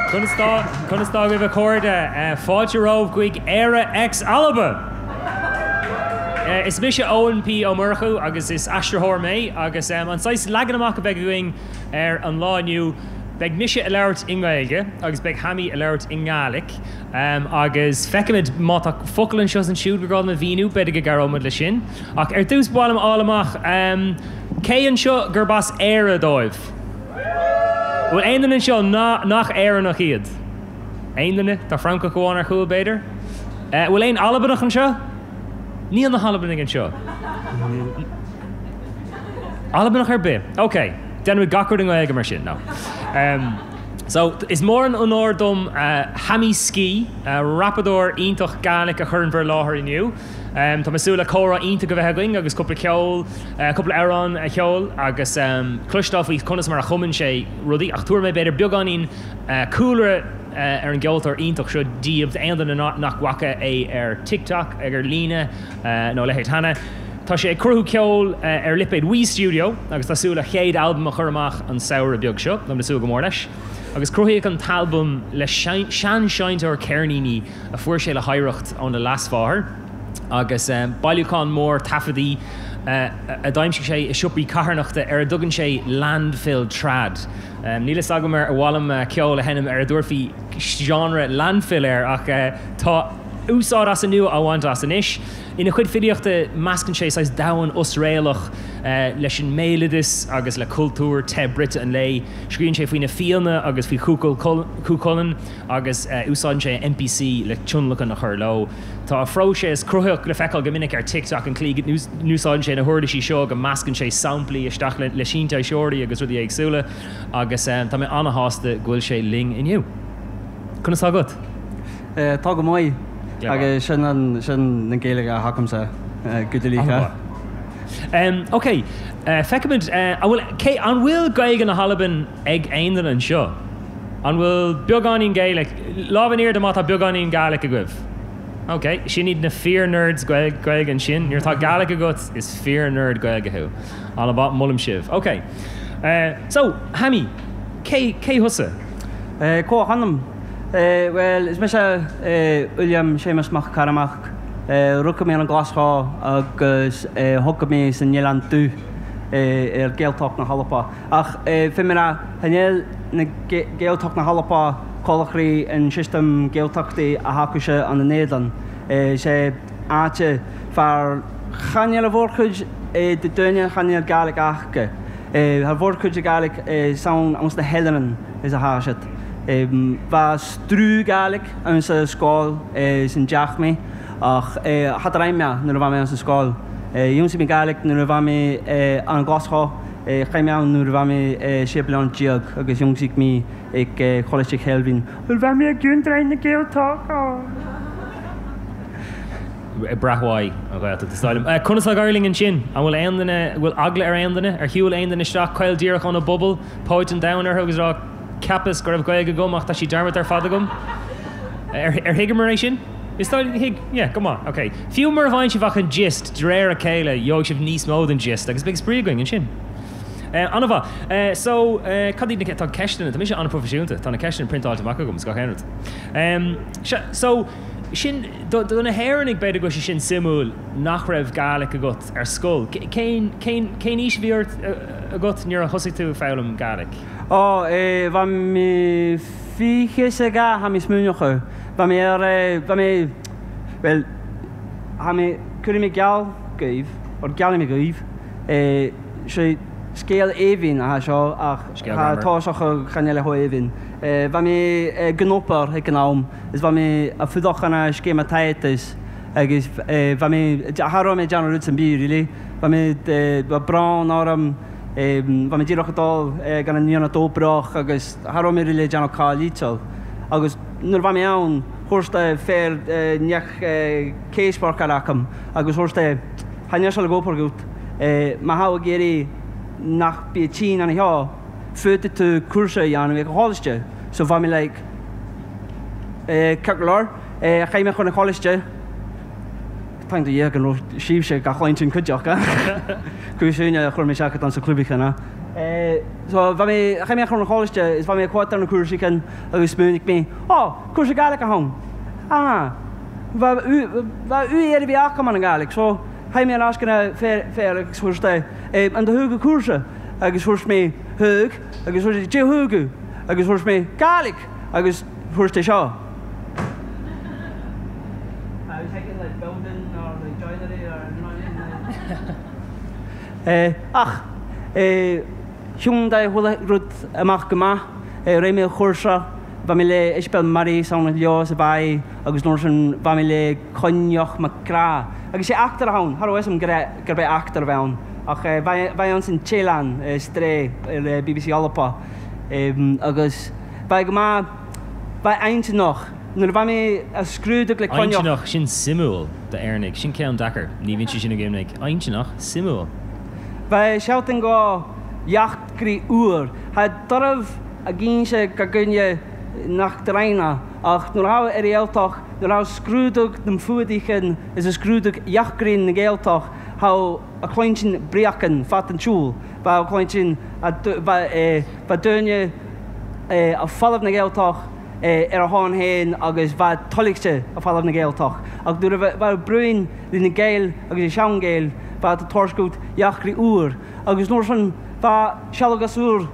Conas tá, conas tá agaibh a chairde? Fáilte romhaibh chuig Éire X Alba! Is mise Eoin P Ó Murchú agus is aistritheoir mé agus an saghas leagan amach a bheidh againn ar an lá inniu, beidh mise ag labhairt i nGaeilge agus beidh Hammy ag labhairt i nGàidhlig agus feicfimid má tá focal anseo is ansiúd gur gá dom a mhíniú, b'fhéidir go gcabhróimid leis sin. Ach ar dtús ba mhaith liom a fháil amach, cé anseo gurb as Éire dóibh? An bhfuil aon duine anseo nach Éireannach iad? Aon duine? Tá Francach amháin ar chúl, b'fhéidir? An bhfuil aon Albanach anseo? Níl na hAlbanaigh anseo. Albanach ar bith? Ok, déanfaimid gach rud i nGaeilge mar sin. No. So, is mór an onóir dom Hammy Ski, rapadóir iontach Gàidhlig a chur in bhur láthair inniu. Tá mé ag súil le comhrá iontach a bheith againn agus cúpla ceol, cúpla amhrán a cheol agus cloisteáil faoi conas mar a chumann sé rudaí. Ach tabharfaidh mé b'fhéidir beagáinín cúlra ar an gceoltóir iontach seo daoibh, d'aon duine nach bhfaca é ar TikTok, ar líne nó a leithéid cheana. Tá sé ag cruthú ceoil ar lipéad Wee Studio agus tá súil a chéad albam a chur amach an samhradh beag seo. Táim ag súil go mór leis. Agus cruthaíodh an t-albam le sean-seinnteoir ceirníní a fuair sé le hoidhreacht óna leasmháthair agus bailiúchán mór taifeadaí a d'aimsigh sé i siopaí carthanachta ar a dtugann sé landfill trad. Níl fhios agam ar mhaith liom ceol a sheinm ar a dtabharfaí genre landfill air ach tá úsáid as an nua á bhaint as anois. Ina chuid filíochta meascann sé saghas domhan osréalach leis an mbéaloideas agus le cultúr te bruite an lae. Scríobhann sé faoi na Fianna agus faoi Chú Chulainn agus úsáideann sé a MPC le tionlacan a chur leo. Tá a phróiseas cruthaitheach le feiceáil go minic ar TikTok, an tslí go n-úsáideann sé na huirlisí seo, go meascann sé samplaí isteach le sintéiseoirí agus rudaí éagsúla agus tá mé an-shásta go bhfuil sé linn inniu. Conas tá agat? Tá go maith agus sin an sin an Gaeilge atá agamsa go dlíthe. Ok, feicfimid an bhfuil cé an bhfuil Gaeilge na hAlban ag aon duine anseo? An bhfuil beagáinín Gaeilge? Lámh in airde má tá beagáinín Gàidhlig agaibh. Ok, sin iad na fíor-nerds Gaeilge ansin. Nuair atá Gàidhlig agat, is fíor-nerd Gaeilge thú. An-mhaith, molaim sibh. Ok, so, Hammy, cé cé thusa? Cò a ch'anam? Bhuel, is mise Uilleam Séamus Mac Cormaic. Rugadh mé ann Glaschu agus thógadh mé san Eilean Dubh ar Gaeltacht na hAlba. Ach fé mar a chan eil na Gaeltacht na hAlba colachraí an sistem Gaeltachtaí a thaca sé an an Eilean. Sé áite fear chan eil a mhórchuid de duine chan eil Gàidhlig aca. Tha mhórchuid de Gàidhlig ann anns na h-eileanan is a tha siad. Bha strú Gàidhlig ann sa sgoil san dteach mé ach cha d'fhaighim mé nuair a bha mé ann sa sgoil. Dh'ionsaigh mé Gàidhlig nuair a bha mé ann Glaschu. Chaith mé ann nuair a bha mé 16 bliain agus dh'ionsaigh mé ag Coláiste Cheilbhín. Bha mé ag iontraigh na Gaeltachta. Breac mhaith an Ghaeltacht is dóigh liom. Conas tá ag éirí linn ansin? An bhfuil aon duine, an bhfuil eagla ar aon duine? Ar shiúil aon duine isteach caol díreach óna bpuball, póit an domhain orthu agus ag rá 'Cheapas go raibh Gaeilge agam ach tá sí dearmadta ar fad agam'? Ar thuigeamar é sin? Is dóigh liom, thuig, yeah, go maith, ok. Fiú mura bhfaigheann sibh ach an gist, de réir a chéile, gheobhaidh sibh níos mó den gist agus beidh spraoi againn ansin. An-mhaith. So, cad iad na, tá ceisteanna, tá mise an-proifisiúnta, tá na ceisteanna priontáilte amach agam is gach aon rud. Sea, so, sin, do, do na hÉireannaigh b'fhéidir go bhfuil sé sin suimiúil nach raibh Gàidhlig agat ar scoil. Cén, cén, cén aois a bhí ort, agat nuair a thosaigh tú ag foghlaim Gàidhlig? Ó, bha mi fiche 's a dhath, tha mi smaoineachadh. Bha mi ar, bha mi, bhuel, tha mi, cuirfidh mi geall dhaoibh, or geallfaidh mi dhaoibh, sé scéal aoibhinn atá seo ach Scéal tá tosach chan eil a chomh aoibhinn. Bha mi ag an obair ag an am is bha mi a' fuadach an scéim tátas agus bha mi, cha raibh mé ag déanamh rud ar bith really. Bha mi, bha brón orm, bha mi díreach ag dul gan an ionad oibreach agus cha raibh mé really ag déanamh cáilíteal. Agus nuair a bha mé ann, thabhairt do féar neach caseworker agam agus thabhairt do, Tha níos ag obair agat, má tha ag iarraidh nach bíodh tinn ann a sheo, féadfaidh tú cúrsa a dhéanamh ag an choláiste. So bha mé like, ceart go leor, chaith mé chun an choláiste, táim do dhiaidh go raibh sibhse gach intinn cuideachta. Cúis aoine a chuir mé isteach ann sa chlub cheana. So bha mé, chaith mé chun an choláiste is bha mé ag cuairt ar na cúrsaí cinn agus smaoinigh mé, Ó, cúrsa Gàidhlig a ann. Ah, bha bha uaidh ar a bhí acam an Gàidhlig so chaith mé ar ais go na féar agus fuair sé an do thug a cúrsa agus fuair mé thug agus fuair sé dé thugadh agus fuair mé Gàidhlig agus fuair sé seo. I was thinking like building or like joinery or you know what I mean? Ach Hyundai chuile rud amach go maith. Rith mé an chúrsa, bha mé le Isbeil Murray san leo sa bhaidh agus nuair sin bha mé le Coinneach MacGrath. Agus sé actor a ann, cha raibh fhios a'm gurb é actor a bheith ann ach bha é ann san Téileann, Strae ar bbc Alba agus bha é go maith, bha é aintinneach. Nuair a bha mé a scrúdadh le Coinneach. Aintinneach, sin suimiúil d'Éireannaigh. Sin ceann deacair. Ní bhíonn sé sin go minic. Aintinneach, suimiúil. Bha seachtain go eachtraí úr. Tha dorbh a gínse go gcoinne nach draíona, ach nuair a tha ar Ghaeltach, nuair a tha scrúdadh na fuadaíchean is a scrúdadh eachgraíonn na Gaeltach, tha a chluinsin bríocan fat an tsiúil, bha a chluinsin a bha duine a folamh na Gaeltach, ar a shon féin agus bha toiligte a folamh na Gaeltach. Ach nuair a bha bruíon le na Gaeil agus a sean-Ghaeil bha a torscút eachraí úr agus nuair sin bha sealgas úr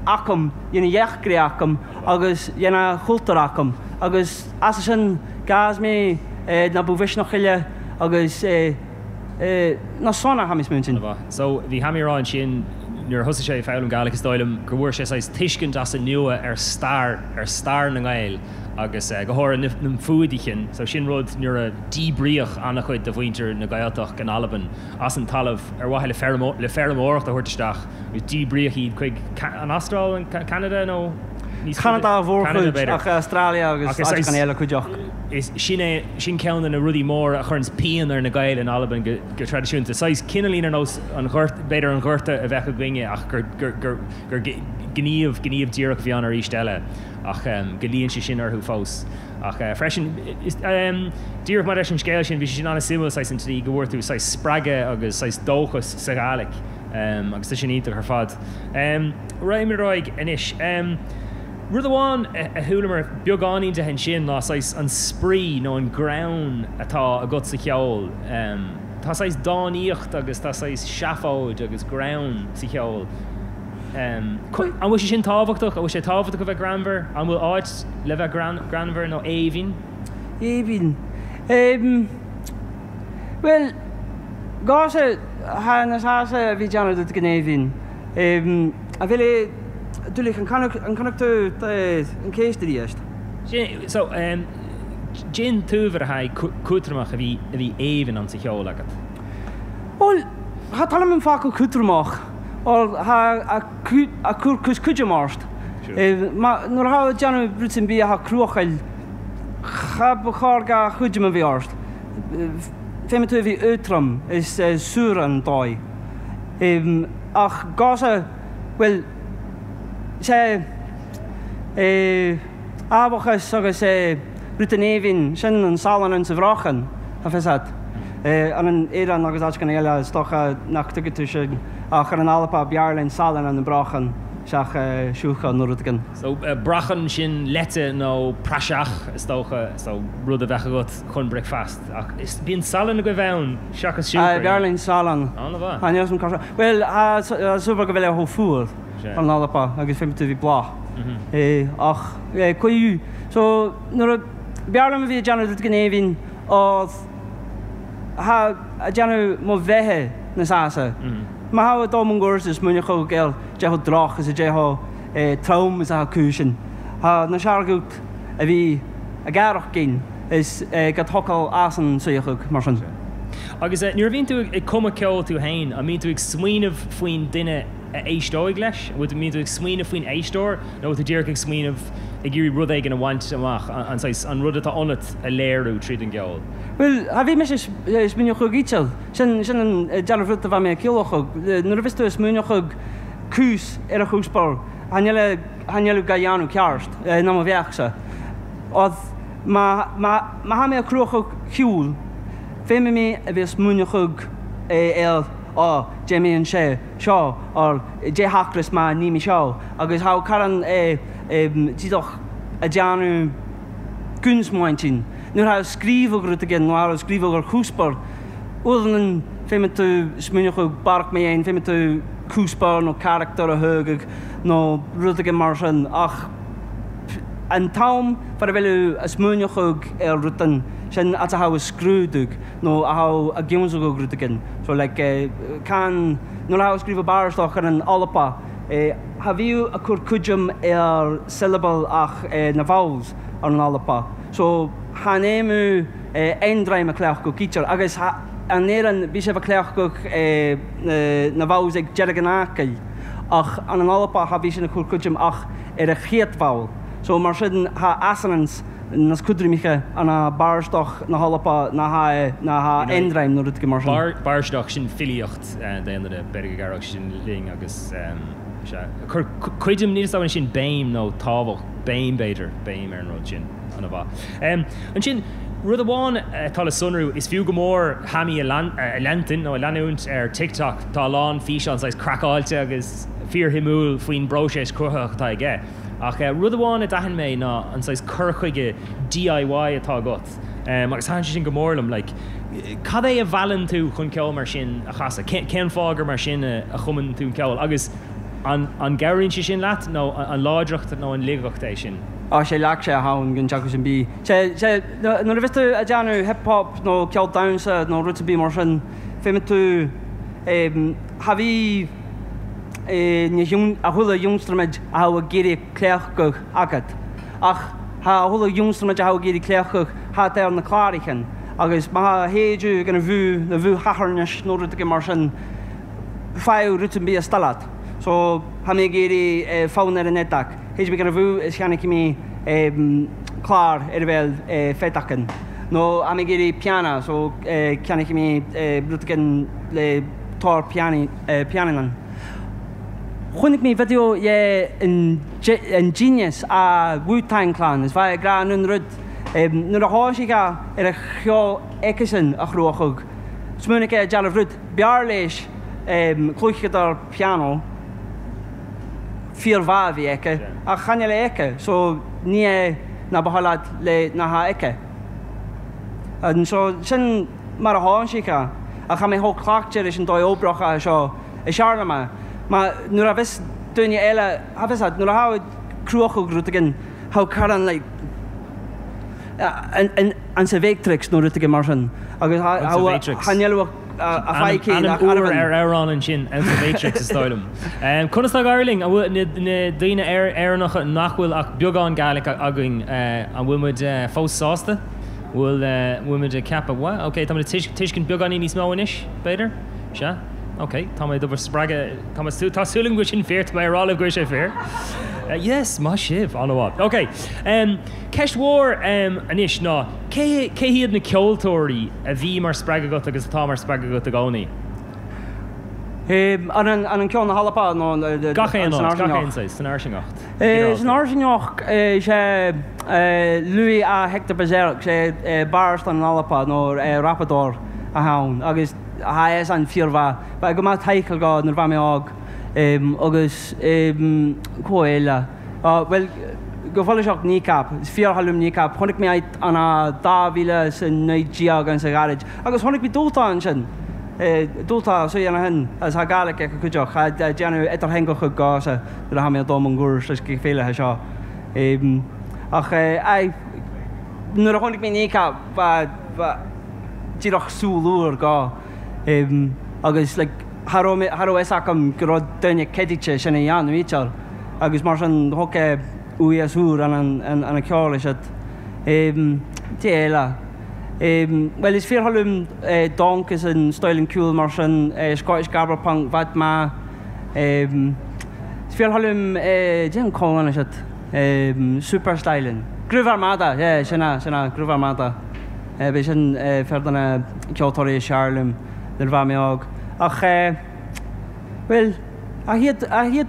acum, dhein a eachraí acum agus dhein a chultúr acum agus as sin gabhas mé ná budh mhisneach eile agus ná sona tha mé smaointin. An-mhaith. So, bhí Hammy ag rá ansin, nuair a thosaigh sé ag foghlaim Gàidhlig, is dóigh liom go bhfuair sé saghas tuiscint as an nua ar stair, ar stair na nGael agus go háirithe na fuadaíchean. So, sin rud nuair a díbríodh an-chuid de mhuintir na Gaeltacht in Albain as an talamh ar mhaithe le le feirmeoireacht a thabhairt isteach agus díbríodh iad chuig an Astráil, an Ceanada nó níos faide? Ceanada a mhórchuid ach Astrália agus áiteacha eile cuid acu. Is sin é, sin ceann de na rudaí móra a chuireanns pian ar na Gaeil in Albain go go traidisiúnta. Saghas cineáilín ar nós an ghort, b'fhéidir an Ghorta a bheadh againne ach gur gur gur gur gníomh, gníomh díreach a bhí ann arís eile ach go luíonn sé sin orthu fós. Ach freisin, is díreach maidir leis an scéal sin, bhí sé sin an-suimiúil saghas an tslí go bhfuair tú saghas spreagadh agus saghas dóchas sa Ghàidhlig agus tá sin iontach ar fad. Raghaimid ar aghaidh anois. Rud amháin a chualamar beagáinín de ansin ná saghas an spraoi nó an greann atá agat sa cheol. Tá saghas dánaíocht agus tá saghas seafóid agus greann sa cheol. An bhfuil sé sin tábhachtach? An bhfuil sé tábhachtach a bheith greannmhar? An bhfuil áit le bheith greannmhar nó aoibhinn? Aoibhinn. Bhuel, gása, tha na sása a bhí déanamh duit go n-aoibhinn. A Bhilly, Dúlaigh, an chonaic tú an chéist arís? Sin, so, cén t-uabhar a tha cútramach a bhí, a bhí aoibhinn ann sa cheol agat? Bhuel, tha toil an focal cútramach, or tha a cur cus cuid ort. Nuair atá ag déanamh rud sin bíodh a cruachail, cha ba chóir ga chuid a bhí ort. Féadfaidh tú a bhí éadtrom is súr an dóigh. Ach gása, bhuel, sé ábhachas agus rud an aoibhinn, sin an salann ann sa bhrochan, tá fios a't. An in Éirinn agus áiteacha eile is dócha nach dtuigfidh tú sin, ach ar an Alba b'fhearr linn salann ann an brochan seach siúcra nó rud éigin. So, brachan, sin leite nó praiseach is dócha, so rud a bheadh agat chun bricfeast. Ach is, bíonn salann agaibh ann seachas siúcra, yeah? B'fhearr linn salann. An-mhaith. Tá níos mó cosúil, bhuel, tá súil go bhfuil chomh fuar ar an Alba agus féadfaidh tú bhí bláth. Ach cuiú, so nuair a, b'fhearr liom a bhí ag déanamh rud go n-aoibhinn ó tha ag déanamh mo bheithe na sása. Má tha ag dul mo gcúrsa is múineadh chomh gael déarfadh droch is a déarfadh trom is a cúisin. Tá na seargadh a bhí ag aireacht ginn. Is go dtocáil as an saothar mar sin. Agus nuair a bhíonn tú ag cumadh ceoil tú féin, an mbíonn tú ag smaoineamh faoin duine a éisteoidh leis? An mbíonn tú ag smaoineamh faoin éisteoir nó bhfuil tú díreach ag smaoineamh ag iarraidh rud éigin a bhaint amach, an saghas, an rud atá ionat a léiriú tríd an gceol? Bhuel, tha bhí mise ag smaoineamh chuig íteal. Sin, sin an dealramh rud a bheith mé ag ceol chuig. Nuair a bhíos tú ag smaoineamh chuig cús ar a chúspóir, tha níl, tha níl ga dhéanamh ceart, ná mo bheadh-sa. Odd. Má tha mé ag cruachadh shiúil, féadfaidh mé a bheith smaoineachadh air. Ó, déanfaidh sé seo or dé hacras má ní mé seo agus thá carn díreach a déanamh gun smaointín. Nuair thá scríobhadh rud éigin nó thá scríobhadh ar chuspóir, uaireanta féadfaidh tú smaoineachadh barrach mé fhéin, féadfaidh tú cuspóir nó carachtar a thógadh nó rud éigin mar sin ach an t-am far a bheadh a smaoineachadh ar rud sin atá a scrúdú nó a thá a gcionnsagadh rud éigin. So like can nuair a thá scríobhadh barrastach ar an Alba tha bhíodh a cur cuidim ar syllable ach na vowels ar an Alba. So tha n-aomadh aon dream a cleachtadh gítear agus an Éireann bhí sibh a cleachtadh na vowels ag deireadh an fhocail ach an an Alba tha bhí sin a cur cuidim ach ar a chéad vowel. So mar sin tha assonance nas cudruimiche an barrastach na hAlba ná tha ná tha aon dream nó rud éigin mar sin. Barrastach, sin filíocht d'aon duine, b'fhéidir go gcabhródh sin linn agus sea, cur cuidim, níl 'fhios agam an sin béim nó tábhacht, béim b'fhéidir, béim ar an rud sin, ana mhaith. Ansin, rud amháin atá le sonrú, is fiú go mór Hammy a leantain nó a leanúint ar TikTok, tá a lán físeán saghas craiceáilte agus fíorshuimiúil faoin bpróiseas cruthaitheach atá aige. Ach rud amháin a d'aithin mé ná an saghas cur chuige DIY atá agat agus thaitin sé sin go mór liom. Like, cad é a mheallann tú chun ceol mar sin a chasadh? Cén fáth gur mar sin a chumann tú an ceol? Agus an an gcabhraíonn sé sin leat nó an láidreacht nó an laigeacht é sin? Á, sé leac sé a thabhain go dteachaidh sin bí. Sé, sé, nuair a bhíos tú a' déanamh hip hop nó ceol damhsa nó rud ar bith mar sin, féadfaidh tú, tha bhí, a chuile ionstraimid a tha ag iarraidh cleachtadh agat. Ach tha a chuile ionstraimid a tha ag iarraidh cleachtadh thart ar na clárachain agus má tha théidiú gan a bhú na bhú hathairnis nó rud éigin mar sin faigh rud ar bith as leat. So tha mé ag iarraidh fonn ar an fheadach. Théid mé gan a bhú is cheannaigh mé clár ar a bheil feadachain. Nó tha mé ag iarraidh piano so cheannaigh mé rud éigin le tor pianín. Chonaic mé video dhe an Genius a Wu-Tang Clan is bheith ag rá an rud nuair a thosaigh sé ar a cheol aigesean a chruachadh. Smaoinigh é dealbh rud b'fhearr leis cluicheadar pianó fíor mhaith a bhí aici ach chan eil aici so ní é ná ba thoil leat le ná thá aici. And so sin mar a thosaigh sé ach tha mé chomh cleachta leis an dóigh oibreacha seo i searla mé. Má nuair a bhios duine eile tha fios a'd nuair a tha cruachadh rud éigin tha carn like an an sa Mhatrix nó rud éigin mar sin agus tha tha tha níl a faic Ainm ach úr ar amhrán ansin, Out the Matrix is dóigh liom. Conas tá ag éirí linn? An bhfuil na daoine Éireannacha nach bhfuil ach beagán Gaelic againn, an bhfuil muid fós sásta? Bhfuil bhfuil muid ag ceapadh, bhuel, ok, tá muid ag tuiscint beagáinín níos mó anois, b'fhéidir? Sea? Ok, tá mé do bhur spreagadh, tá mé, tá súil agam go bhfuil sin fíor, tá mé ag rá libh go bhfuil sé fíor. Yes, maith sibh, an-mhaith. Ok, ceist mhór anois ná, cé cé hiad na ceoltóirí a bhí mar spreagadh agat agus atá mar spreagadh agat i gcónaí? An an ceol na hAlba nó Gach aon áit, gach aon saghas, san fhairsingeacht. San fhairsingeacht is é Louis A. Hector Bizerk, sé barrastan an Alba nó rapadóir a ann agus tha é san fíormhaith. Ba go maith tadhall go nuair bha mé óg agus có eile. Bhuel, go follasach Kneecap, is fíorthoil liom Kneecap. Chonaic mé iad an 2019 ansa ghairid agus chonaic mé dúltá ansin. Dúltá sa dhéanamh shin agus tá Gaelic ag cuid acu. Déanamh idirtheangach go sa nuair a tha mé ag dul an gcúrs leis go féile seo. Ach aye, nuair a chonaic mé Kneecap ba ba díreach súil úr go agus like cha raibh mé cha raibh fhios agam go raibh duine ceadaíte sin a dhéanamh ítear agus mar sin thug é uaidh úr an an an ceol leis it. Dé eile. Bhuel is fíorthoil liom Donk is an Stoiling Cool mar sin, Scottish Gabber Punk, Bhad Ma. Is fíorthoil liom dé an comhlán leis it. Super Styling. Groove Armada, yeah, sin é, sin é, Groove Armada. Bhí sin fear de na ceoltóirí is fearr liom nuair a bha mé óg. Ach, bhuel, a hiad, a hiad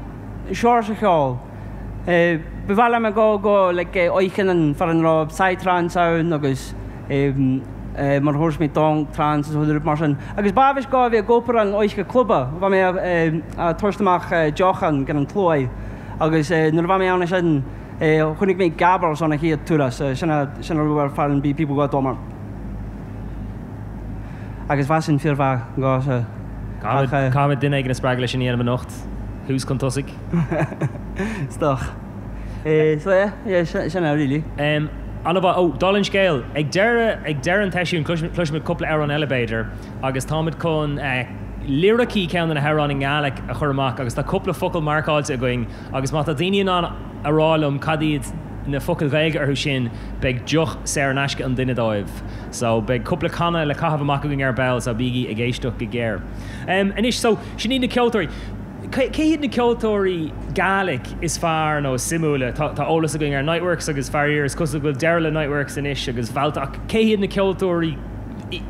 seo sa cheol. Ba mhaith liom a go go like oícheanna far an raibh psytrance ann agus. mar a thabhairt mé don trance is chuile rud mar sin. Agus b'amhais go bhí ag obair an oíche cluba, bhí mé ag tabhairt amach deochan gan an tslóigh agus nuair a bhí mé ann ansin chonaic mé Gabbers ann a chéad turas, sin a sin a raibh ar far and be people got mar. Agus bheadh sin fíormhaith go sea. Caithfimid duine éigin a spreagadh leis sin a dhéanamh anocht, thuas chun tosaigh. Is dócha. So yeah, yeah, sin é really. An-mhaith. Ó, dála an scéil, ag deireadh, ag deireadh an tseisiúin, cloisfimid cúpla amhrán eile b'fhéidir, agus táimid chun liricí ceann de na hamhráin i nGaelic a chur amach agus tá cúpla focal marcáilte againn agus má tá daoine in ann a rá liom cad iad na focail Ghaeilge orthu sin, beidh deoch saor in aisce an duine dóibh. So, beidh cúpla canna le caitheamh amach againn ar ball so bígí ag éisteacht go géar. Anois, so, sin iad na ceoltóirí. Cé hiad na ceoltóirí Gaelic is fearr nó is suimiúla? Tá eolas againn ar Niteworks agus faraor is cosúil go bhfuil deireadh le Niteworks anois agus Valta ach cé hiad na ceoltóirí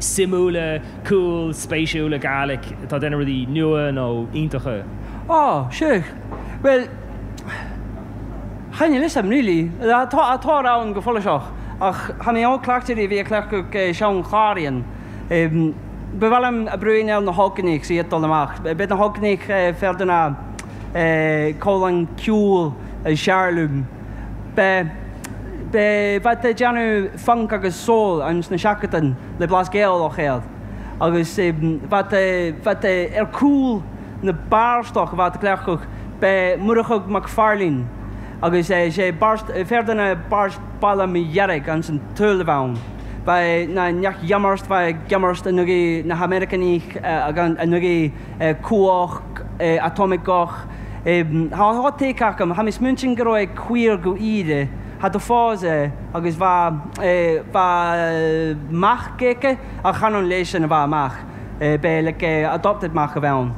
suimiúla, cool, spéisiúla Gaelic atá ag déanamh rudaí nua nó iontacha? Á, sea. Bhuel, chan fhios a'm really. Tá ann go follasach ach tha mi ann cleachtaidh a bhí ag cleachtadh sean-chláraíonn. Ba mhaith liom a bruíon ar na hóganaigh 's iad dul amach. Beidh na hóganaigh fear de na comhlann ceoil ag Searlún. Beidh beidh bheadh ag déanamh funk agus soul ins na seachtain le blas Gaelach air. Agus bheadh bheadh ar cúl na bParstach a bheadh ag cleachtadh beidh Murchadh Mac Farlín agus sé fear de na Bairt Baile Mo Dheirg ins an tSúil a bheadh ann. Bheadh na neach iomairt, bheadh iomairt i ndugaí na hAmeiriceánaigh, i ndugaí cumhach atómaigeach. Thá hot take agam, tha mi smaointean go raibh queer go Éire, tha do phause é agus bha bha mac aici ach chan an léi sin a bha mac, b'é like adopted mac a bheadh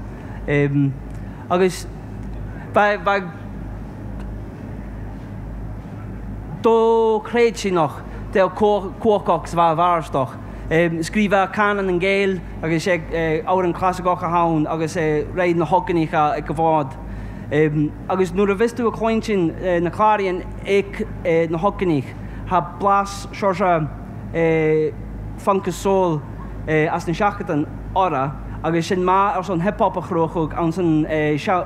ann. Agus bha bha. Do chreid sí noch deil cumhachach 's bha mharstach. Scríobhadh Canán na nGael agus sé amhrán clasaiceach a ann agus raghaidh na hóganaigh ag gabháil. Agus nuair a bhios tú ag cluinstin na cláraíonn ag na hóganaigh tha blas Seoirse funk is soul as na seachadán orra agus sin maith ar son hip hop a chruachadh ann san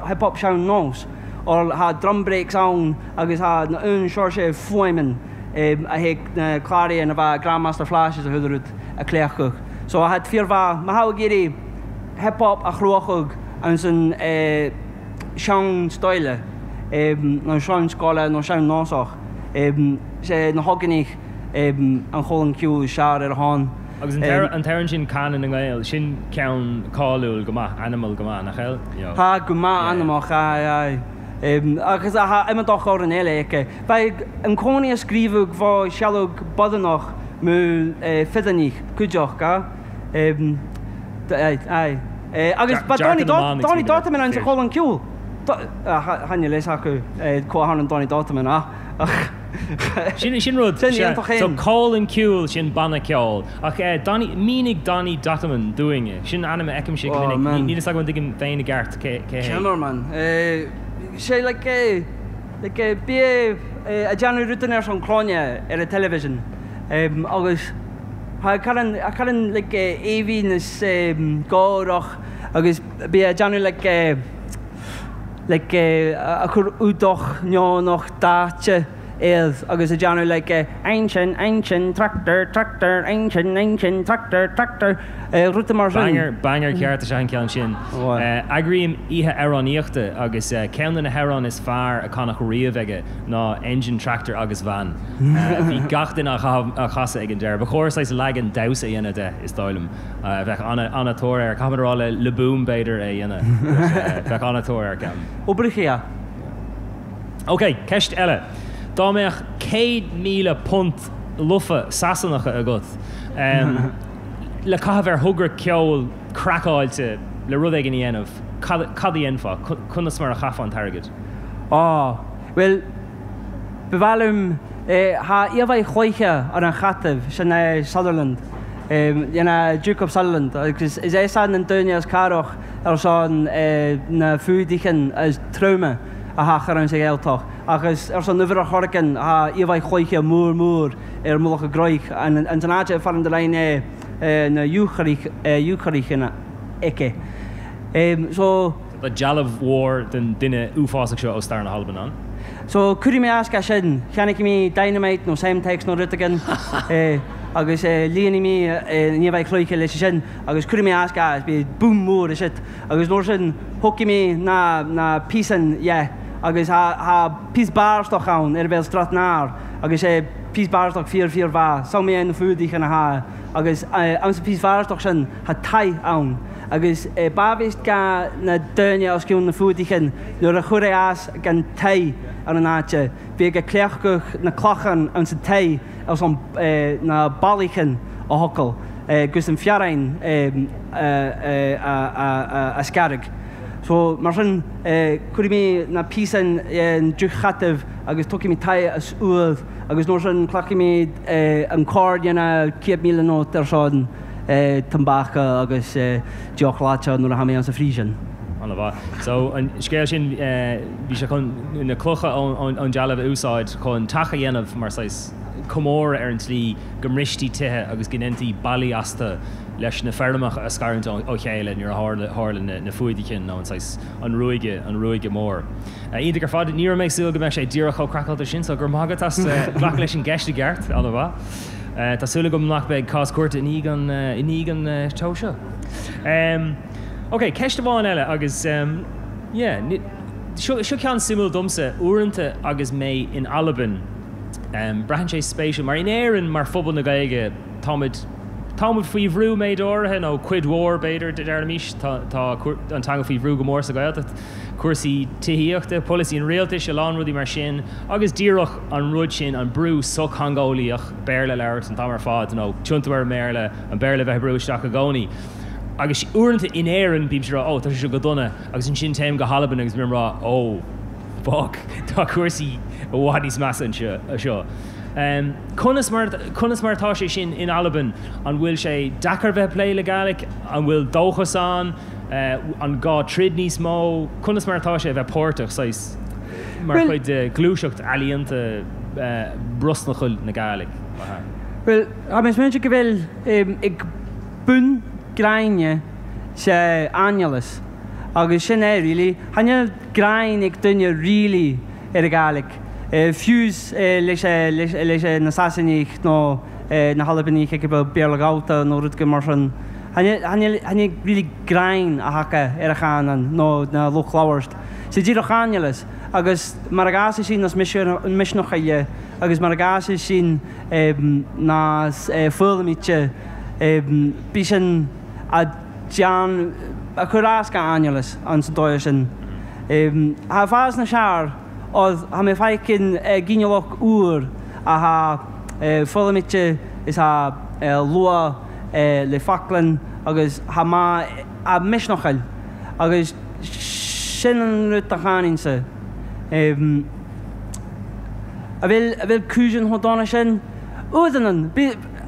hip hop sean nós. Or tha drum breaks ann agus tha na un Seoirse fuaimeann a théadh na cláraíonn a bheadh Grandmaster Flash is a chuile rud a cleachtadh. So tha fíor mhaith, má tha ag iarraidh hip hop a chruachadh ansan sean stóile nó sean scoile nó sean nósach, sé na hóganaigh an chomhlann ceoil is fearr ar a shon. Agus an t-amhrán sin Canadh na nGael, sin ceann cáiliúil go maith, anamúil go maith, nach eil? Tá go maith anamach, aye, aye. Agus tha iomadach amhrán eile aici. Bheadh an cónaí a scríobhadh bho sealg bodhanach mo fideanaigh, cuideach, ga? Aye, aye. Agus ba Donny Donny Dotterman an sa chomhlann ceoil. Chan fhios acu cá tharla Donny Dotterman ach. Sin sin rud. Sin iontach So féin. Comhlann Ceoil sin banna ceoil. Ach eh Donny, mínigh Donny Dotterman dúinne. Sin ainm a fheicimse go Oh minic. man. Níl fhios agam an dtuigim féin i gceart cé cé hé. Cén man. Eh sé like eh like eh bí eh ag déanamh rudaí ar son clainne ar an television. Em agus tha caran caran like eh aoibhinn is eh gáireach agus bí ag déanamh like eh like a chur údach neonach daite air agus ag déanamh like engine, engine, tractor, tractor, engine, engine, tractor, tractor, rudaí mar sin. Banger, banger ceart is ea an ceann sin. Eagraím oíche amhránaíochta agus ceann de na hamhráin is fearr a canadh riamh aige ná Engine, Tractor agus Van. Bhí gach duine á chasadh ag an deireadh. Ba chóir saghas leagan damhsa a dhéanamh de, is dóigh liom. Bheadh an-tóir air. Caithfimid a rá le Le Boom, b'fhéidir, é a dhéanamh. Bheadh an-tóir air, ceapaim. Oibrithe. Ok, ceist eile. Dá mbeadh £100,000 lofa Sasanacha agat le caitheamh ar thogra ceoil craiceáilte le rud éigin a dhéanamh, cad a dhéanfá? Conas mar a chaithfeá an t-airgead? Á, bhuel, Ba mhaith liom, thá íomhá chloiche ar an chataibh, sin é Sutherland, you Duke of Sutherland, agus is é san an duine is cabhrach ar son na fuadaichin is troime a tha chur ann sa Ghaeltacht. Agus ar son uimhir a chorcan thá íomhá chloiche mór mór ar mhullach a gcroich, ins an áit a farann de line é na eochairícheanna aici. So. Tá dealbh mhór den duine uafásach seo ó stair na hAlban ann. So, cuirfidh mé as ga sin. Cheannaigh mé dynamite nó Semtex nó rud éigin agus líonfaidh mé an íomhá chloiche leis sin agus cuirfidh mé as ga is beidh boom mór is agus nuair sin thógfaidh mé na na píosain dhe agus thá thá píos bárstoc ann ar a bhéal Strathnairn agus sé píos bárstoc fíor fíor mhaith samhail mé na fuadaigh ina thá agus ann sa phíos bárstoc sin thá taith ann agus b'amhaist ga na daoine os cionn na fuadaigh nuair a chuir é as gan taith ar an áite bhí ag cleachtadh na clochán ann sa taith ar son na ballaigh a thocal gus an fearáin a scaradh. So, mar sin, cuirfidh mé na píosain an deoch chataibh agus tógfaidh mé taith as uaimh agus nuair sin clochfaidh mé an corr na 100,000 nót ar son tombáca agus deoch leáite nuair a tha mé ann sa phríosún. An-mhaith. So, an scéal sin, bhí sé chun na clocha ón dealbh a úsáid chun teach a dhéanamh mar saghas comóradh ar an tslí go mbristí tithe agus go ndéantaí ballaí astu leis na feirmeacha a scarúint ó chéile nuair a tharla na fuadaigh nó an saghas, an ruaigeadh, an ruaigeadh mór. Iontach ar fad. Ní raibh mé ag súil go mbeadh sé díreach chomh craiceáilte sin, so go raibh maith agat as glacadh leis an gceist i gceart. An-mhaith. Tá súil agam nach mbeidh cás cúirte i ndiaidh an, i ndiaidh an tseó seo. Ok, ceist amháin eile agus yeah, seo, seo ceann suimiúil domsa. Uaireanta agus mé in Albain, Braitheann sé spéisiúil, mar in Éirinn, mar phobal na Gaeilge, táimid, táimid faoi bhrú méid áirithe, nó cuid mhór b'fhéidir, deirfimis, tá, tá an teanga faoi bhrú go mór sa Ghaeltacht, cúrsaí tithíochta, polasaí an rialtais, a lán rudaí mar sin, agus díreach an rud sin, an brú sochtheangeolaíoch, Béarla a labhairt an t-am ar fad, nó tiontú ar an mBéarla, an Béarla a bheith ag brú isteach i gcónaí. Agus uaireanta in Éirinn bímse ag rá, oh, tá sé seo go dona, agus ansin téim go hAlbain agus bím ag rá, oh, Fuck, tá cúrsaí i bhfad níos measa anseo. Conas mar, conas mar atá sé sin in Albain? An bhfuil sé deacair bheith ag plé le Gàidhlig? An bhfuil dóchas ann? An gá troid níos mó? Conas mar atá sé a bheith páirteach, saghas, mar chuid de ghluaiseacht ealaíonta brosnachúil na Gàidhlig? Bhuel, tá mé ag smaointiú go bhfuil ag bun gráinne sa aineolas agus sin é really. Chan eil gráin ag duine really ar an Ghàidhlig, fiú's leis leis na Sasanaigh nó na hAlbanaigh ag a bheith Béarla gabhta nó rud mar sin. Chan eil chan eil really gráin a thaca ar a chanann nó na lucht labhairt. 'S é díreach aineolas agus mar a gcasfaidh sí nas misneach agus mar a gcasfaidh sin nas foghlaimíte bí sin a Déan a chur as ga aineolas an sa dóigh sin. Tha fás na sear oth tha mé faicin ginealach úr a tha foghlaimite is tha luath le faclainn agus tha maith a misneachail agus sin an rud a chanainn-sa. A bhfuil a bhfuil cúiseann chomh dona sin? Uaireanna,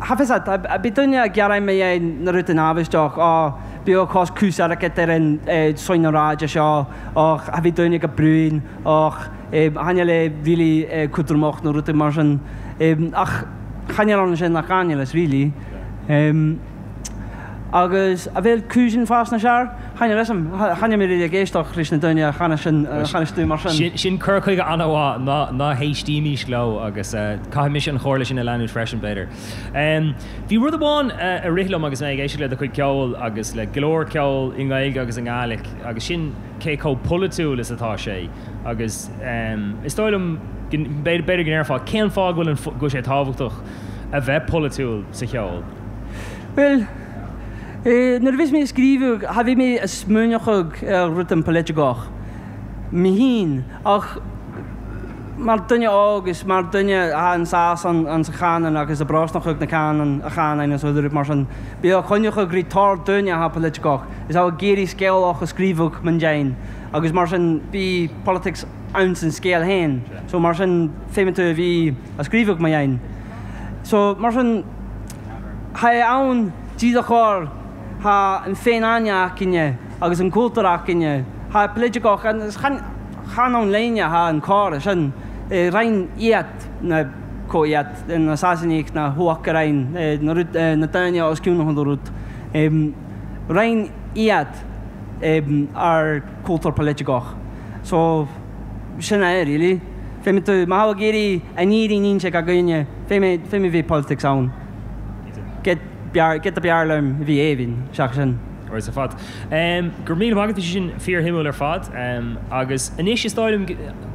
Tha fios a'd, bhí duine ag gearán mé é na rud in amhaisteach, á, bíodh cos cús airgead ar an soin an ráide seo, ach tha bhí duine go bruíon, ach chan eil é really cútramach nó rudaí mar sin. Ach chan eil ann sin ach aineolas really. Agus a bheil cúiseann fás na sear? Chan eil fhios a'm, chan eil mé really ag éisteacht leis na daoine a chanas sin, a chanas tú mar sin. Sin cur chuige an-mhaith, ná, ná héistímís leo agus caithfidh mise an chomhairle sin a leanúint freisin, b'fhéidir. Bhí rud amháin a rith liom agus mé ag éisteacht le do chuid ceoil agus le go leor ceoil i nGaeilge agus i nGàidhlig agus sin cé chomh polaitiúil is atá sé agus is dóigh liom, b'fhéidir go ndéarfá, cén fáth go bhfuil an, go bhfuil sé tábhachtach a bheith polaitiúil sa cheol? Bhuel, nuair a bhíos mé ag scríobhadh, cha bhí mé ag smaoineachadh ar rud an poilitigeach mé féin, ach mar duine óg is mar duine atá an sás an sa chanann agus a brosnachadh na canann a chanann is rud mar sin, bíodh coinneachadh rí tor duine atá poilitigeach is ag iarraidh scéal a scríobhadh man dein agus mar sin bhí politics ann san scéal féin so mar sin féimeann tú a bhí a scríobhadh mo dhein so mar sin Tha é ann díreach or tha an féin-aithne againne agus an cultúr againne. Tha é poilitigeach agus chan, chan ann léine tha an córas sin. Roinn iad na co iad na Sasanaigh na huachtaráin na rud na daoine os cionn na chuile rud. Roinn iad ár cultúr poiliticeach. So sin é really. Fé mé tú, má thá ag iarraidh an fhírinne a inse gach éinne, fé mé fé mé bhí politics ann. Get b'fhearr get b'fhearr liom a bhí aoibhinn seachas sin. Alright ar fad. Go raibh míle maith agat, bhí sé sin fíorshuimiúil ar fad. Agus anois is dóigh liom,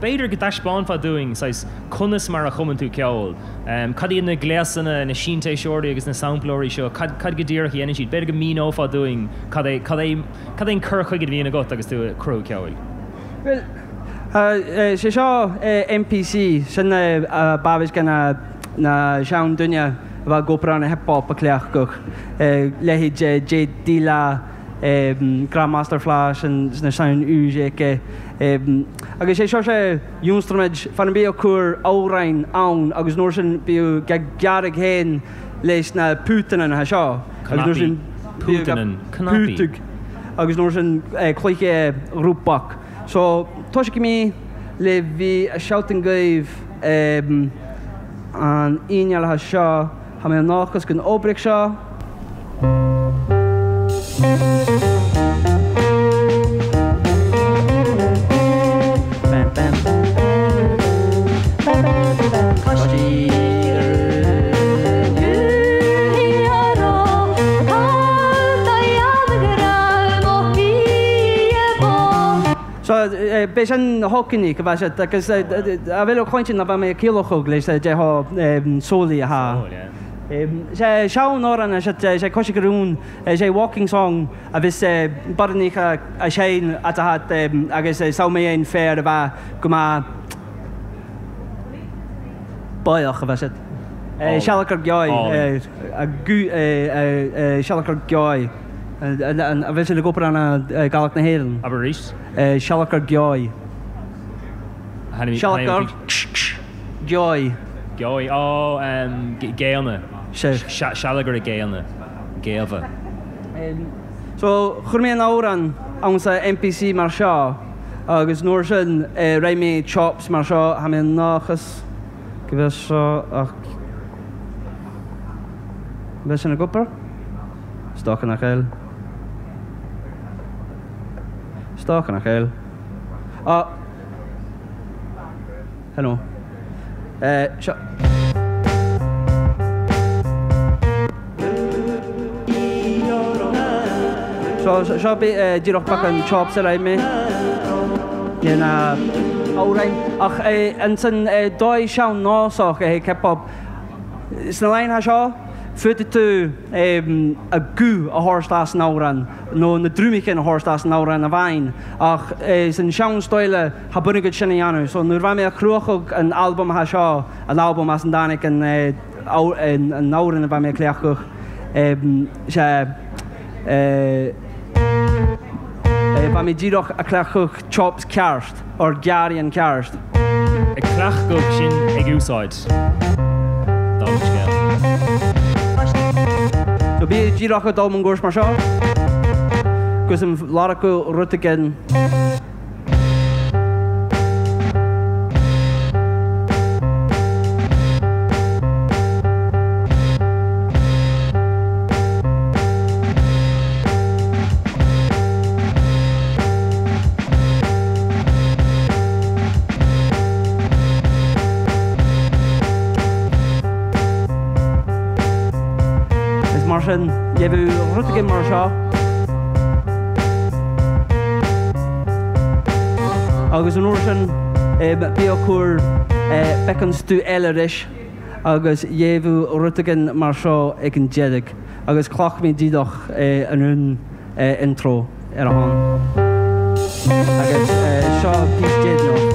b'fhéidir go dtaispeánfá dúinn saghas conas mar a chumann tú ceol. Cad iad na gléasanna, na sintéiseoirí agus na samplóirí seo, cad cad go díreach a dhéanann siad? B'fhéidir go míneofá dúinn cad é cad é cad é an cur chuige a bhíonn agat agus tú ag cruthú ceoil? Bhuel, sé seo MPC, sin b'amhais de na na seandaoine a bheith ag obair ar an hip hop a chleachtadh, leithéid J Dilla, Grandmaster Flash and na sean Uzice. Agus sé seo sé ionstruimid fan bíodh cur amhráin ann agus nuair sin bíodh ga gearradh féin leis na pútanna seo agus nuair sin bíodh ga pútadh agus nuair sin cluiche rúpach. So toisc mé le bhí a shouting gaibh an fhíneálaithe seo, tá mé an-dóchas go n-oibreoidh seo. So, b'é sin Hockney go bheadh siad agus a bheith cluinte ná bheadh mé ag ciallóchadh leis de thá sólaí a thá. Sé sean amhrán é sé Cois go Rún, sé waulking song a bhíos barnaíoch a sheinn at a hat agus samh mé aon féar a bheadh go maith báidheach a bheadh siad. Sealachar geoidh, sealachar geoidh. A bhfuil siad ag obair ann Gallach na hÉireann? Abair arís. Sealachar geoidh. Sealachar geoidh. Geoidh. Ó, géanna. Sealagaire géanna. Géabha. So, chuir mé an amhrán ann sa MPC mar seo agus nuair sin rith mé chops mar seo, tha mé an-dóchas go bhfuil seo ach bheith sin ag obair? Is dócha nach eil. Is dócha nach eil. Á! Hello. Eh, seo. So, seo díreach beagán chops a raibh mé. Ina amhráin. Ach ansan dóigh sean-nósach é hip hop. Sna laethanta seo, féadfaidh tú a guth a thabhairt as an amhrán, nó na drumaí a thabhairt as an amhrán amháin, ach san sean-stóile, cha b'ionann agat sin a dhéanamh. So nuair a bheidh mé ag cruachadh an albam atá seo, an albam as an dtáinig an amhrán a bheidh mé ag cleachtadh, sea, Bheidh mé díreach ag cleachtadh chops ceart, or gearraíonn ceart. Ag cleachtadh sin ag úsáid. Dála an scéil. So bí díreach ag dul mun gcúirt mar seo. Agus an lorg rud éigin. Is mar sin, gheibheadh rud éigin mar seo. Agus an uair sin bíodh cur beacán stú eile aris agus gheibheadh rud éigin mar seo ag an deireadh agus chleacht mé díreach an rún intro ar a shon. Agus seo píosa deireanach.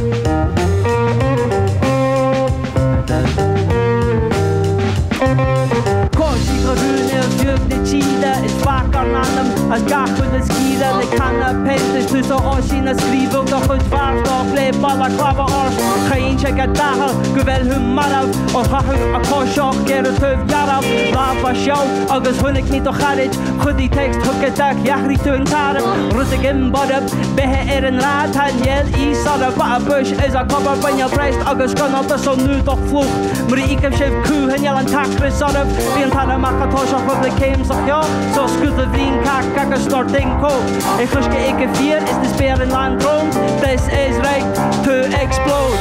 Cois Uí Rúin ar bheag na tíre is bac ár n-anam as gach chuile scíre. le canna pentas tú sa Oisín a scríobhadh do chuid bhars do phlé balaclava ort Chaoin sé go daicheall go bhfuil thú marbh ó chaitheamh a coiseach ar an taobh dhearbh lámha seo agus chonaic mé do chairid chuid text thug a dach dheachraigh tú an tarbh rud ag imborb beithe ar an rád tá níl í sara ba a buis is a cobar bainne breast agus gunálta so nú do phlúch Mar a íocfaidh sibh cú níl an t-ocras oraibh Bhí an t-aire amach atá seo chomh le céim sa cheo so scuta bhrín cac agus snort in coke Ag chuisce ag go fíor is the spéir in lán drones This is rigged to explode.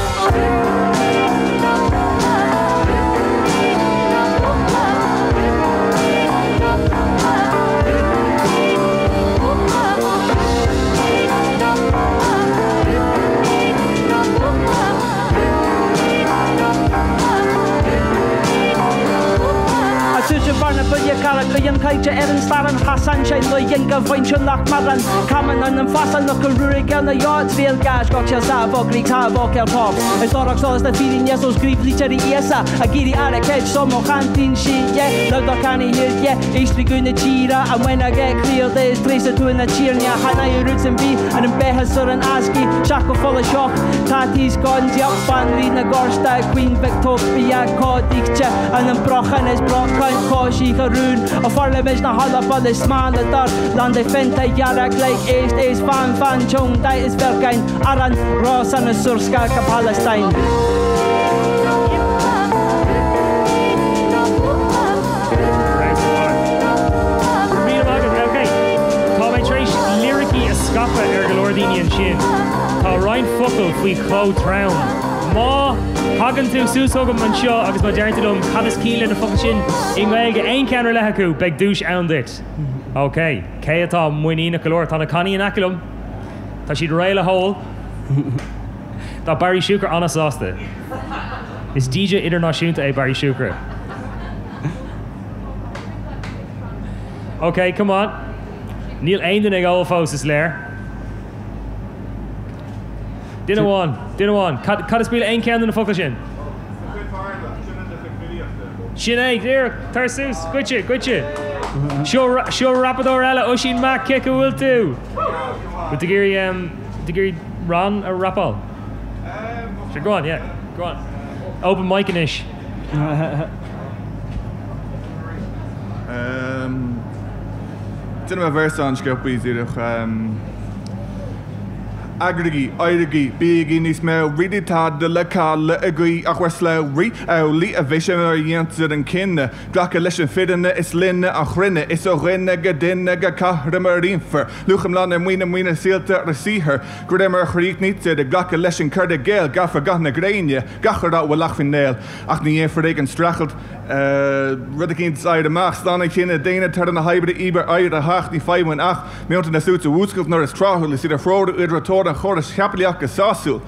A tusa bharna buille cara go an caillte ar an stair an chasan sé le dhinga bhain nach maran Caman an an fasa nach go ruaig na yacht bhíal gas go sé sa bogrí tá bócéal pop. Is dórach solas na fírinne so scríobh litir Íosa a gírí ar a ceid so mo chantín sí ye le do canny here ye Éistrí go na tíre a when I get clear days trace tú na tíirne hana roots and bí an an bethe sur an asci seach go fola seoch Tatís gan deach banrí na Gorsta Queen Victoria códíte an an brochan is brochan cóisí a rún a farle na halla is smála dar land fenta jarag like éist éis fan fan chung dai is verkein aran ros an surska ka Palestine. Ok, Tá mé tar éis liricí a scaipeadh ar go leor daoine ansin. Tá roinnt focal faoi chló trom. Má thagann tú suas chugam anseo agus má deireann tú liom cad is ciall le na focail sin i nGaeilge aon cheann ar leith acu, beidh duais ann duit. Ok, cé atá muiníneach go leor? Tá na cannaí in aice liom. Tá siad réidh le hól. Tá Barry Siúcra an-sásta. Is DJ idirnáisiúnta é Barry Siúcra. Ok, come on. Níl aon duine ag ól fós is léir. Duine amháin, duine amháin. Cad cad is brí le aon cheann de na focail sin? Sin é, díreach, tar suas, goitse, goitse. Seo seo rapadóir eile, Oisín Mac, cé go bhfuil tú? Bhfuil tú ag iarraidh tú ag iarraidh rann a rapáil? Sure, go on, yeah, go on. Open mic anois. Déanfaidh mé véarsa an-sciobtha díreach. Eagraígí, éirígí, bígí níos meabhraí, níl tada le cailleadh agaibh ach bhur slabhraí. Amhlaidh a bheidh sé nuair a dhéantar an cinneadh glacadh leis an bhfírinne, is linne an chruinne, is ó dhuine go duine go cothrom a roinnfear luach iomlán na maoine, maoine saolta ár saothair, de réir mar a chríochnaítear ag glacadh leis an cur i gcéill, gearrfar ga na gréine, gach a raibh ualach faoin néal, ach ní dhéanfar ag an streachailt. Rud eicínt éirigh amach, slán an chine daonna, toradh na hoibre, íobair éiritheach, ní fadhb uainn ach meonta na suaite a mhúscailt nuair is tráthúil, is iad a threorú i dtreo tóir an chórais chaipitlíoch go sásúil.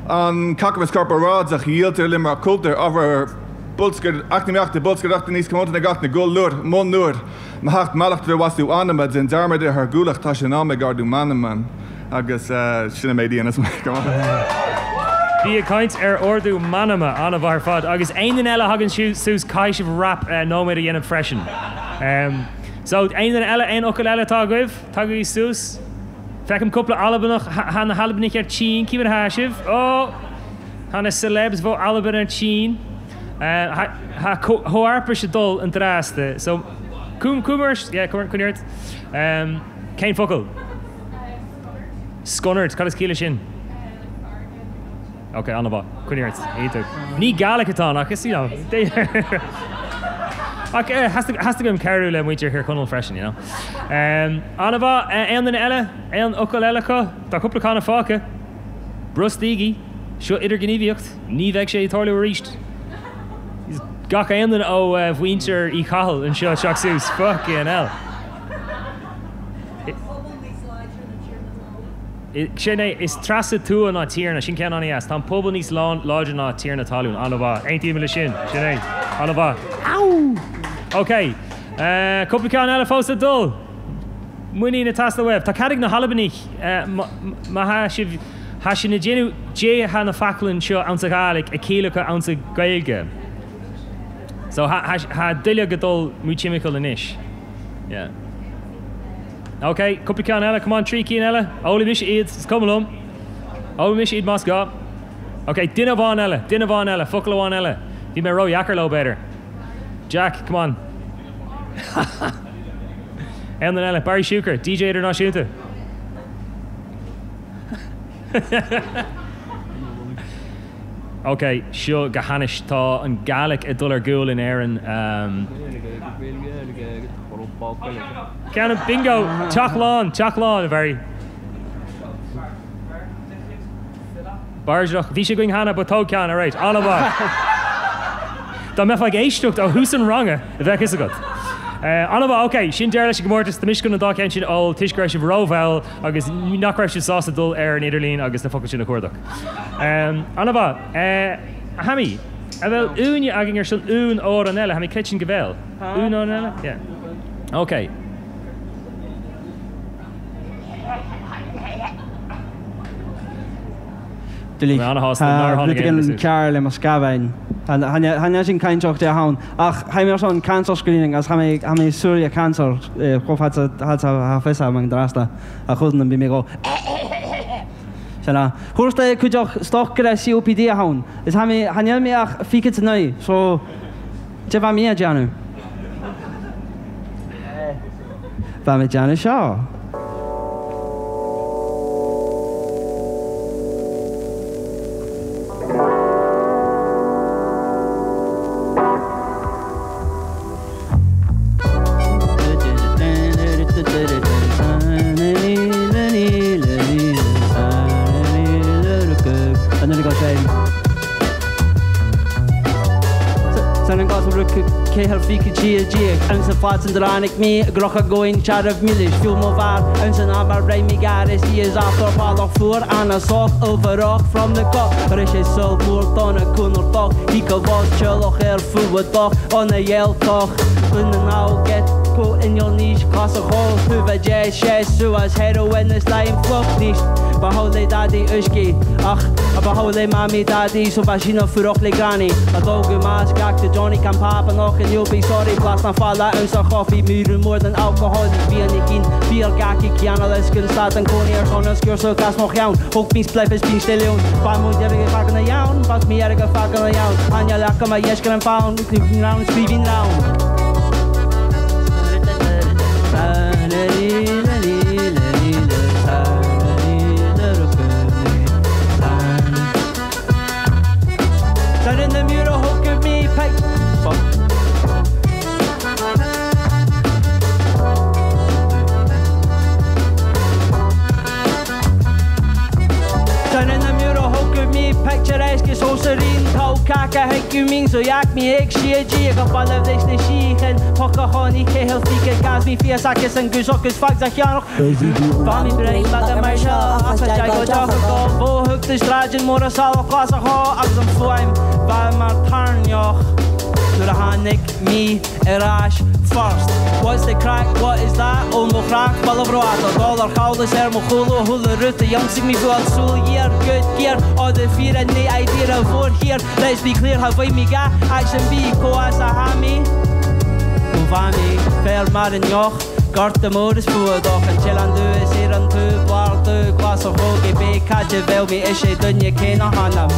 An cacamas corparáideach a dhíoltar linn mar chultúr, ábhar bolscaireachta eacnamaíochta, bolscaireachta níos comónta ná gach na gcultúr, monuar, mo theacht mallacht ar mhaslú anama, déan dearmad ar tháirgiúlacht, tá sé in am ag ardú m'anama. Agus sin an méid a dhéanas mé. Bí ag caint ar ardú m'anama, an-mhaith ar fad. Agus aon duine eile a thagann suas caithfidh sibh rap nóiméad a dhéanamh freisin. So, aon duine eile, aon fhocal eile atá agaibh? Tagaigí suas. Feicim cúpla Albanach, tha na hAlbanaich air tinn, cì mar tha sibh? Ó! Tha na celebs bho Albain air tinn. Tha comharpais ag dul an dreasta. So, cum, cum ort, yeah, coinnigh ort. Cén focal? Sconairt, cad is ciall leis sin? Ok, an-mhaith. Coinnigh ort. Iontach. Ní Gaelic atá ann ach is, you know, ach theastaigh uaim cabhrú le muintir Thír Chonaill freisin, you know. An-mhaith. Aon duine eile? Aon fhocal eile acu? Tá cúpla canna fágtha. Brostaígí. Seo idirghníomhaíocht. Ní bheidh sé ag tarlú arís. Gach aon duine ó mhuintir Uí Chathail anseo teacht suas. Fucking hell. Sin é, is treasa tuath ná tiarna, sin ceann an-dheas. Tá an pobal níos láidre ná tiarna talún. An-mhaith. Aontaím leis sin. Sin é. An-mhaith. Ow! Ok. Cúpla ceann eile fós le dul. Muinín ag teastáil uaibh. Tá cead ag na hAlbanaich, má tha sibh, tha sinn a' déanamh dè tha na faclainn seo ann sa Ghàidhlig a ciallacha ann sa Ghaeilge. So, tha duilleog a' dul mu timcheall anois. Yeah. Ok, cúpla ceann eile, come on, 3 cinn eile. Ólfaidh mise iad, is cuma liom. Ólfaidh mise iad más gá. Ok, duine amháin eile, duine amháin eile, focal amháin eile. Bhí mé ródheacair leo, b'fhéidir. Jack, come on. Aon duine eile? Barry Siúcair, DJ idirnáisiúnta. Ok, seo go hainnis. Tá an Gàidhlig ag dul ar gcúl in Éirinn. Ceann bingo! Teach lán! Teach lán, a Bharry. Bairrseach. Bhí sé againn cheana, but tóg ceann, alright. An-mhaith. Dá mbeifeá ag éisteacht ó thús an ranga, bheadh fhios agat. An-mhaith, ok, sin deireadh leis an gcomórtas. Tá mise chun an dá cheann sin a ól toisc go raibh sibh rómhall agus nach raibh sibh sásta dul ar an idirlíon agus na focail sin a chuardach. An-mhaith. A Thammy, a' bhfuil aoinne againn ar son aon amhrán eile? Tha mi creidean gu bheil. Aon amhrán eile? Yeah. Ok. Doiligh. Tá rud éigin cearr le mo scamhain. Tha sin cainteach de ann ach tha mi ar son cancer screening agus tha mé súile cancer chomh fada is atá fios agam ag an drasta a chualann bhí mé go Sin é. Chuarta cuideach stoc go raibh COPD a ann is tha mé tha níl mé ach 29 so de bheith mé a déanamh. Bheith mé déanamh seo. Fuadach ana ghealtach Duine ná get go inneall níos cos a chó Thuva de sé suas heroin is lime fluff níos Ba hamhlaidh daidí uiscí ach ba hamhlaidh mamaí daidí so bheadh sí na fuireach le granny A dtógadh más gach do Johnny can pop an och and you'll be sorry Blas na falla ann sa choffee míriú mór den alcohol Bhí an cinn fíor gach i gceann a skin stad an cónaí ar son an sciúrsa gas mo cheann Thóg mí spleif is bín stilliún Ba mó deireadh ag fágan a dheann Bas mí airgead fágan a dheann Aine leaca má dheiscear an fonn Round scríbhinn round. Ar ais first. What's the craic, what is that? Ó mo chraic, balbh rófhada, dul ar chaul is ar mo chúl ó shúile rút a dh'ionsaigh mé fuath súil ghéar, good gear, ó the fírinne idea a mhór thiar, let's be clear, tha bhfuil mé ga, action bí, comhfhás a tha mé, go bhfa mé, féar mar an ndeoch, gorta mór is fuadach, an t-oileán dubh is ar an dubh, blár dubh, glas a chóg é b'é caid a bheadh mé is é duine céanna th'anam.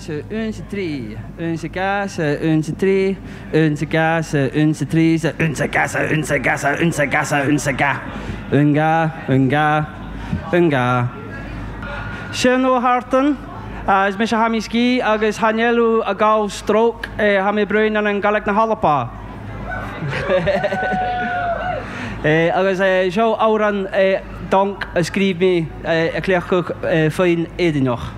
Un sa trí, un sa ga sa un sa trí, un sa ga sa un sa trí sa un sa ga sa un sa ga sa un sa ga sa un sa ga. Un ga, un ga, un ga. Sin ó thartan, is mise Thammy Ski agus tha Neilú a gabh stróc, tha mé bruin an an Gàidhlig na hAlba. Agus seo amhrán donc a scríobh mé a chleachtadh faoin Éideannach.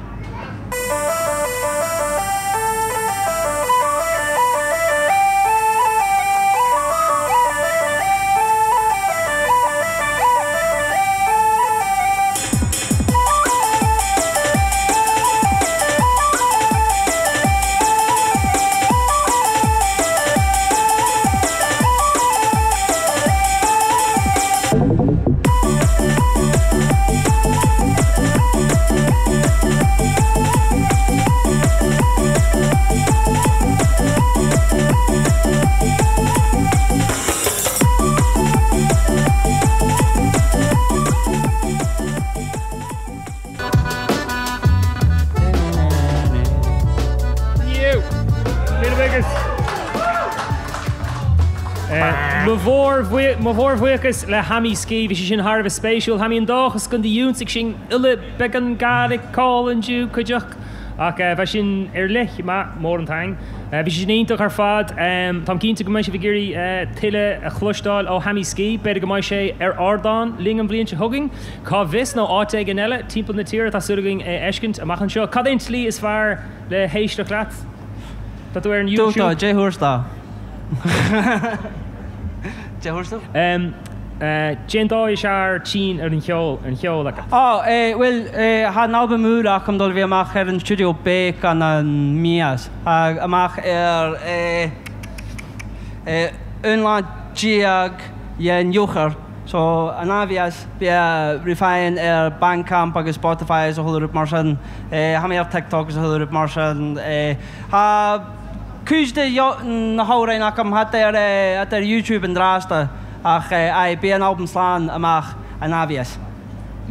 Mo mhór mo mhórbhuíochas le Hammy Ski, bhí sé sin thar a bheith spéisiúil. Tha mi an dòchas gun d-ionnsaig sinn uile beagan Gàidhlig còlann diu cuideachd ach bha sin ar leith math mòr an taing. Bhí sé sin iontach ar fad. Táim cinnte go mbeidh sibh ag iarraidh tuilleadh a chloisteáil ó Hammy Ski. B'fhéidir go mbeidh sé ar ardán linn an bhliain seo chugainn, cá bhfios, nó áit éigin eile timpeall na tíre. Tá súil againn é a fheiscint amach anseo. Cad é an tslí is fearr le héisteacht leat? Tá tú ar an YouTube? Dúirt dé thuarastal. Dé thuarastal? Cén dóigh is fhearr tinn ar an cheol, an cheol agat? Á, bhuel, tha an albam úr agam dul a bhith amach ar an stiúideo Bécan an mhias. Tha amach ar 11 lá dhe'n Eochair. So, an mhias, beidh ri fàghain ar Bandcamp agus Spotify is a chuile rud mar sin. Tha mi ar TikTok is a chuile rud mar sin. Tha cuid de na hamhráin agam thart ar ar YouTube an drasta ach aye, beidh an albam slán amach an mhias.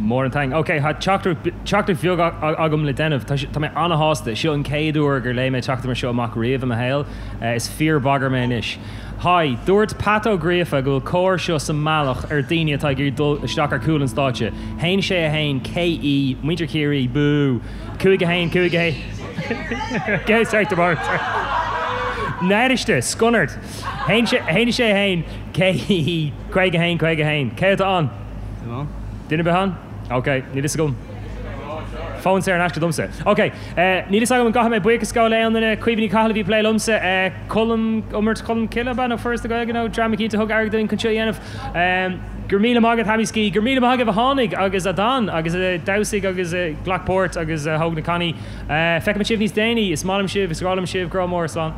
Mór an taing. Ok, tá teachtaireacht bheag agam le déanamh. Tá mé an-shásta. Seo an chéad uair gur léigh mé teachtaireacht mar seo amach riamh i mo shaol. Is fíor-bhagair mé anois. Haigh, dúirt Pat Ó Gríofa go bhfuil cór seo sa mbealach ar daoine atá ag iarraidh dul isteach ar cúl an stáitse. 1 6 1 KE, Muintir Chiarraí, bú! 5 1 5 1 Ok, sorry, tomorrow, sorry. Náiriste, sconart. 1 6 1 KE 51 51. Cé atá ann? Duine ar bith ann? Ok, níl fhios agam. Fón saor in aisce domsa. Ok, níl fhios agam an gcaithfidh mé buíochas a ghabháil le aon duine. Caoimhe Ní Chathail a bhí ag plé liomsa. Colm, Iomairt Cholm Cille ab ea nó Foras na Gaeilge nó dream eicínt a thug airgead dúinn chun seo a dhéanamh. Go raibh míle maith agat Hammy Ski. Go raibh míle maith agaibh a tháinig agus a d'fhan agus a dhamhsaigh agus a ghlac páirt agus a thóg na cannaí. Feicfimid sibh níos déanaí. Is maith liom sibh, is grá liom sibh, grá mór, slán.